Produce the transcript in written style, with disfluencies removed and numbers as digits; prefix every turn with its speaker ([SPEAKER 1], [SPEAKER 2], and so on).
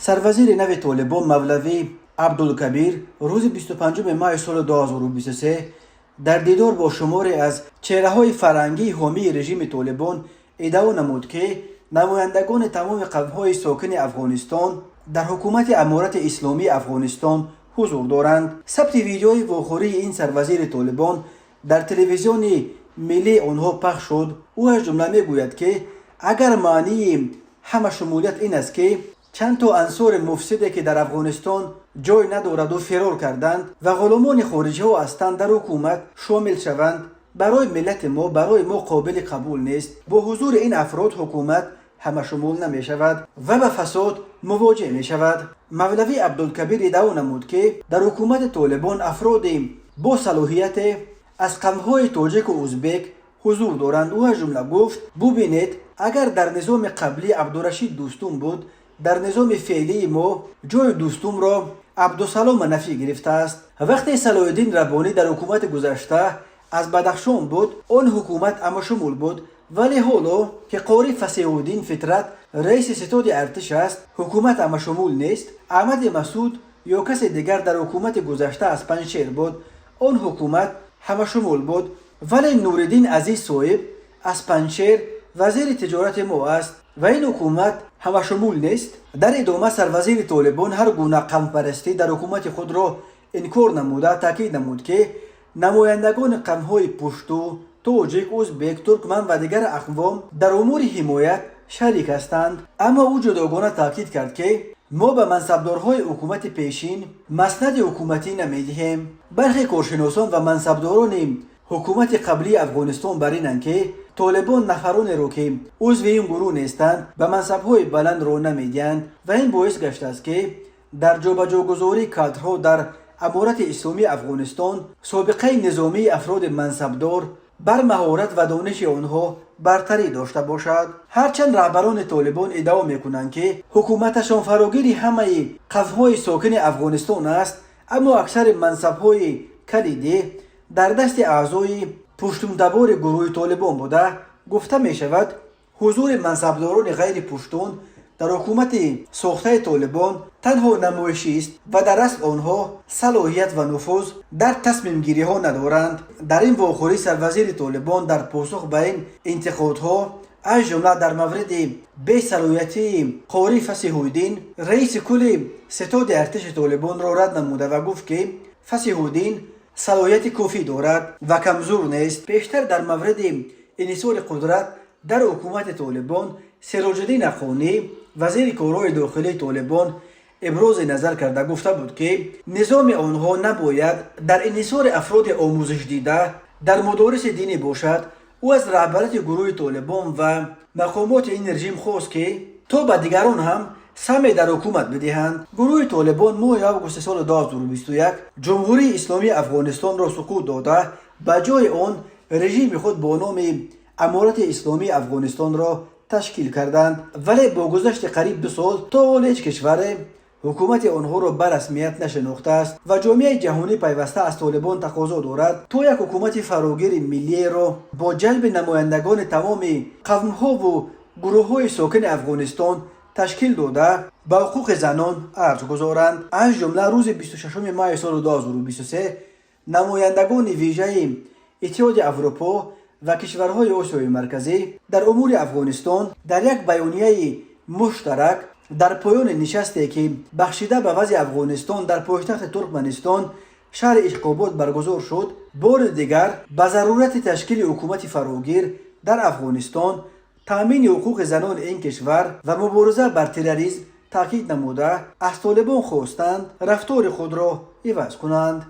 [SPEAKER 1] Сарвазири нави Толибон Мавлавӣ Абдулкабир рӯзи 25 майи соли 2023 дар дидор бо шуморе аз чеҳраҳои фарҳангии ҳомии режими Толибон иддао намуд, ки намояндагони тамоми қавмҳои сокини Афғонистон дар ҳукумати Аморати Исломии Афғонистон ҳузур доранд. Сабти видеои вохӯрии ин сарвазири Толибон дар телевизиони миллии онҳо пахш шуд. Ӯ аз ҷумла мегӯяд, ки агар маънии ҳамашумулият ин аст, ки чанд то ансори муфсиде, ки дар Афғонистон ҷой надораду фирор карданд ва ғуломони хориҷиҳо ҳастанд, дар ҳукумат шомил шаванд, барои миллати мо, барои мо қобили қабул нест. Бо ҳузури ин афрод ҳукумат ҳамашумул намешавад ва ба фасод мувоҷеҳ мешавад. Мавлавӣ Абдулкабир иддао намуд, ки дар ҳукумати Толибон афроди бо салоҳияте аз қавмҳои тоҷику узбек ҳузур доранд. Ӯ аз ҷумла гуфт: «Бубинед, агар дар низоми қаблӣ Абдурашид Дӯстум буд, дар низоми феълии мо ҷои Дӯстумро Абдусалом Манафӣ гирифтааст. Вақте Салоҳиддин Раббонӣ дар ҳукумати гузашта аз Бадахшон буд, он ҳукумат ҳамашумул буд, вале ҳоло ки қорӣ Фасеҳуддин Фитрат раиси ситоди артиш аст, ҳукумат ҳамашумул нест. Аҳмади Масуд ё касе дигар дар ҳукумати гузашта аз Панҷшер буд, он ҳукумат ҳамашумул буд, вале Нуриддин Азиз соҳиб аз Панҷшер вазири тиҷорати мо аст ва ин ҳукумат ҳамашумул нест». Дар идома сарвазири Толибон ҳар гуна қавмпарастӣ дар ҳукумати худро инкор намуда, таъкид намуд, ки намояндагони қавмҳои пушту, тоҷик, узбек, туркман ва дигар ақвом дар умури ҳимоят шарик ҳастанд. Аммо ӯ ҷудогона таъкид кард, ки мо ба мансабдорҳои ҳукумати пешин маснади ҳукуматӣ намедиҳем. Бархе коршиносон ва мансабдорони ҳукумати қаблии Афғонистон бар инанд, ки Толибон нафаронеро, ки узви ин гурӯҳ нестанд, ба мансабҳои баланд роҳ намедиҳанд ва ин боис гаштааст, ки дар ҷобаҷогузории кадрҳо дар Аморати Исломии Афғонистон собиқаи низомии афроди мансабдор бар маҳорат ва дониши онҳо бартарӣ дошта бошад. Ҳарчанд раҳбарони Толибон иддао мекунанд, ки ҳукуматашон фарогири ҳамаи қавмҳои сокини Афғонистон аст, аммо аксари мансабҳои калидӣ дар дасти аъзои пуштунтабори гурӯҳи Толибон буда, гуфта мешавад, ҳузури мансабдорони ғайри пуштун дар ҳукумати сохтаи Толибон танҳо намоишист ва дар асл онҳо салоҳият ва нуфуз дар тасмимгириҳо надоранд. Дар ин вохӯрӣ сарвазири Толибон дар посух ба ин интиқодҳо, аз ҷумла дар мавриди бесалоҳиятии қорӣ Фасиҳуддин, раиси кулли ситоди артиши Толибонро рад намуда ва гуфт, ки Фасиҳуддин салоҳияти кофӣ дорад ва камзур нест. Пештар дар мавриди инҳисори қудрат дар ҳукумати Толибон Сироҷиддин Ҳаққонӣ, вазири корҳои дохилии Толибон, ибрози назар карда гуфта буд, ки низоми онҳо набояд дар инҳисори афроди омӯзишдида дар мудориси динӣ бошад. Ӯ аз раҳбарияти гурӯҳи Толибон ва мақомоти ин режим хост, ки то ба дигарон ҳам саҳме дар ҳукумат бидиҳанд. Гурӯҳи Толибон моҳи августи соли 2021 Ҷумҳурии Исломии Афғонистонро суқут дода, ба ҷои он режими худ бо номи Аморати Исломии Афғонистонро ташкил карданд, вале бо гузашти қариб 2 сол то ҳол ҳеҷ кишваре ҳукумати онҳоро ба расмият нашинохтааст ва ҷомеаи ҷаҳонӣ пайваста аз Толибон тақозо дорад, то як ҳукумати фарогири миллиеро бо ҷалби намояндагони тамоми қавмҳову гурӯҳҳои сокини Афғонистон ташкил дода, ба ҳуқуқи занон арҷ гузоранд. Аз ҷумла рӯзи 26 майи соли 2023 намояндагони вижаи Иттиҳоди Аврупо ва кишварҳои Осиёи Марказӣ дар умури Афғонистон дар як баёнияи муштарак дар поёни нишасте, ки бахшида ба вазъи Афғонистон дар пойтахти Туркманистон, шаҳри Ишқобод баргузор шуд, бори дигар ба зарурати ташкили ҳукумати фарогир дар Афғонистон, таъмини ҳуқуқи занони ин кишвар ва мубориза бар терроризм таъкид намуда, аз Толибон хостанд рафтори худро иваз кунанд.